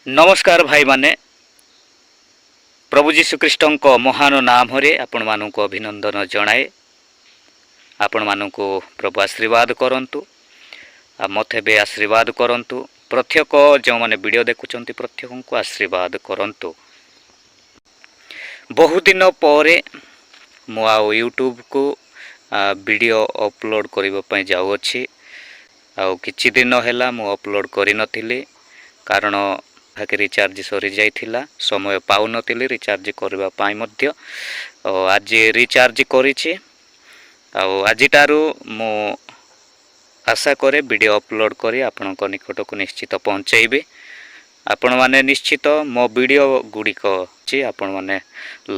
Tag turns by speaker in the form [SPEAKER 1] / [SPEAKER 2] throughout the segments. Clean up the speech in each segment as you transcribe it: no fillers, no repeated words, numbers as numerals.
[SPEAKER 1] ନମସ୍କାର ଭାଇମାନେ, ପ୍ରଭୁ ଯୀଶୁଖ୍ରୀଷ୍ଟଙ୍କ ମହାନ ନାମରେ ଆପଣମାନଙ୍କୁ ଅଭିନନ୍ଦନ ଜଣାଏ। ଆପଣମାନଙ୍କୁ ପ୍ରଭୁ ଆଶୀର୍ବାଦ କରନ୍ତୁ ଆଉ ମୋତେ ବି ଆଶୀର୍ବାଦ କରନ୍ତୁ। ପ୍ରତ୍ୟେକ ଯେଉଁମାନେ ଭିଡ଼ିଓ ଦେଖୁଛନ୍ତି, ପ୍ରତ୍ୟେକଙ୍କୁ ଆଶୀର୍ବାଦ କରନ୍ତୁ। ବହୁଦିନ ପରେ ମୁଁ ଆଉ ୟୁଟ୍ୟୁବକୁ ଭିଡ଼ିଓ ଅପଲୋଡ଼ କରିବା ପାଇଁ ଯାଉଅଛି। ଆଉ କିଛି ଦିନ ହେଲା ମୁଁ ଅପଲୋଡ଼ କରିନଥିଲି, କାରଣ ପାଖେ ରିଚାର୍ଜ ସରିଯାଇଥିଲା। ସମୟ ପାଉନଥିଲି ରିଚାର୍ଜ କରିବା ପାଇଁ ମଧ୍ୟ। ଆଉ ଆଜି ରିଚାର୍ଜ କରିଛି ଆଉ ଆଜିଠାରୁ ମୁଁ ଆଶା କରେ ଭିଡ଼ିଓ ଅପଲୋଡ଼ କରି ଆପଣଙ୍କ ନିକଟକୁ ନିଶ୍ଚିତ ପହଞ୍ଚାଇବି। ଆପଣମାନେ ନିଶ୍ଚିତ ମୋ ଭିଡ଼ିଓ ଗୁଡ଼ିକ ଅଛି, ଆପଣମାନେ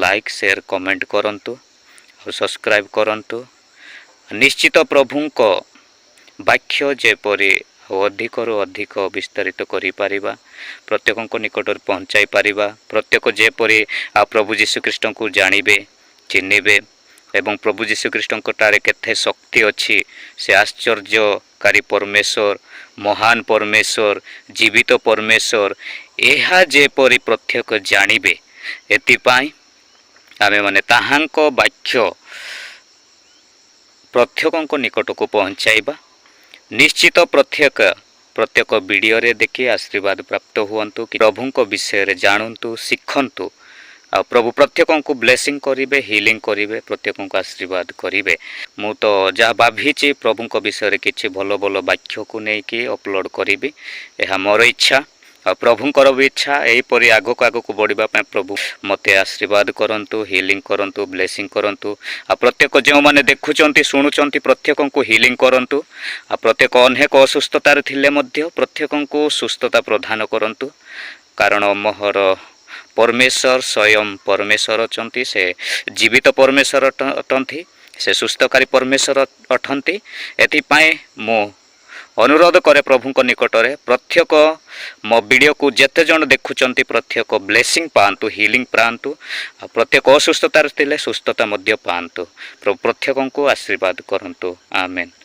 [SPEAKER 1] ଲାଇକ୍, ସେୟାର, କମେଣ୍ଟ କରନ୍ତୁ ଆଉ ସବସ୍କ୍ରାଇବ୍ କରନ୍ତୁ। ନିଶ୍ଚିତ ପ୍ରଭୁଙ୍କ ବାକ୍ୟ ଯେପରି ଆଉ ଅଧିକରୁ ଅଧିକ ବିସ୍ତାରିତ କରିପାରିବା, ପ୍ରତ୍ୟେକଙ୍କ ନିକଟରେ ପହଞ୍ଚାଇ ପାରିବା, ପ୍ରତ୍ୟେକ ଯେପରି ଆଉ ପ୍ରଭୁ ଯୀଶୁଖ୍ରୀଷ୍ଟଙ୍କୁ ଜାଣିବେ, ଚିହ୍ନିବେ ଏବଂ ପ୍ରଭୁ ଯୀଶୁଖ୍ରୀଷ୍ଟଙ୍କ ଠାରେ କେତେ ଶକ୍ତି ଅଛି, ସେ ଆଶ୍ଚର୍ଯ୍ୟକାରୀ ପରମେଶ୍ୱର, ମହାନ ପରମେଶ୍ୱର, ଜୀବିତ ପରମେଶ୍ୱର, ଏହା ଯେପରି ପ୍ରତ୍ୟେକ ଜାଣିବେ, ଏଥିପାଇଁ ଆମେମାନେ ତାହାଙ୍କ ବାକ୍ୟ ପ୍ରତ୍ୟେକଙ୍କ ନିକଟକୁ ପହଞ୍ଚାଇବା। ନିଶ୍ଚିତ ପ୍ରତ୍ୟେକ ପ୍ରତ୍ୟେକ ଭିଡ଼ିଓରେ ଦେଖି ଆଶୀର୍ବାଦ ପ୍ରାପ୍ତ ହୁଅନ୍ତୁ କି ପ୍ରଭୁଙ୍କ ବିଷୟରେ ଜାଣନ୍ତୁ, ଶିଖନ୍ତୁ ଆଉ ପ୍ରଭୁ ପ୍ରତ୍ୟେକଙ୍କୁ ବ୍ଲେସିଂ କରିବେ, ହିଲିଂ କରିବେ, ପ୍ରତ୍ୟେକଙ୍କୁ ଆଶୀର୍ବାଦ କରିବେ। ମୁଁ ତ ଯାହା ଭାବିଛି, ପ୍ରଭୁଙ୍କ ବିଷୟରେ କିଛି ଭଲ ଭଲ ବାକ୍ୟକୁ ନେଇକି ଅପଲୋଡ଼ କରିବି। ଏହା ମୋର ଇଚ୍ଛା ଆଉ ପ୍ରଭୁଙ୍କର ବି ଇଚ୍ଛା। ଏହିପରି ଆଗକୁ ଆଗକୁ ବଢ଼ିବା ପାଇଁ ପ୍ରଭୁ ମୋତେ ଆଶୀର୍ବାଦ କରନ୍ତୁ, ହିଲିଂ କରନ୍ତୁ, ବ୍ଲେସିଂ କରନ୍ତୁ। ଆଉ ପ୍ରତ୍ୟେକ ଯେଉଁମାନେ ଦେଖୁଛନ୍ତି, ଶୁଣୁଛନ୍ତି, ପ୍ରତ୍ୟେକଙ୍କୁ ହିଲିଂ କରନ୍ତୁ। ଆଉ ପ୍ରତ୍ୟେକ ଅନେକ ଅସୁସ୍ଥତାରେ ଥିଲେ ମଧ୍ୟ ପ୍ରତ୍ୟେକଙ୍କୁ ସୁସ୍ଥତା ପ୍ରଦାନ କରନ୍ତୁ, କାରଣ ମୋହର ପରମେଶ୍ୱର ସ୍ୱୟଂ ପରମେଶ୍ୱର ଅଛନ୍ତି। ସେ ଜୀବିତ ପରମେଶ୍ୱର ଅଟନ୍ତି, ସେ ସୁସ୍ଥକାରୀ ପରମେଶ୍ୱର ଅଟନ୍ତି। ଏଥିପାଇଁ ମୁଁ ଅନୁରୋଧ କରେ ପ୍ରଭୁଙ୍କ ନିକଟରେ, ପ୍ରତ୍ୟେକ ମୋ ଭିଡ଼ିଓକୁ ଯେତେ ଜଣ ଦେଖୁଛନ୍ତି, ପ୍ରତ୍ୟେକ ବ୍ଲେସିଂ ପାଆନ୍ତୁ, ହିଲିଂ ପାଆନ୍ତୁ ଆଉ ପ୍ରତ୍ୟେକ ଅସୁସ୍ଥତାରେ ଥିଲେ ସୁସ୍ଥତା ମଧ୍ୟ ପାଆନ୍ତୁ। ପ୍ରଭୁ ପ୍ରତ୍ୟେକଙ୍କୁ ଆଶୀର୍ବାଦ କରନ୍ତୁ। ଆମେନ୍।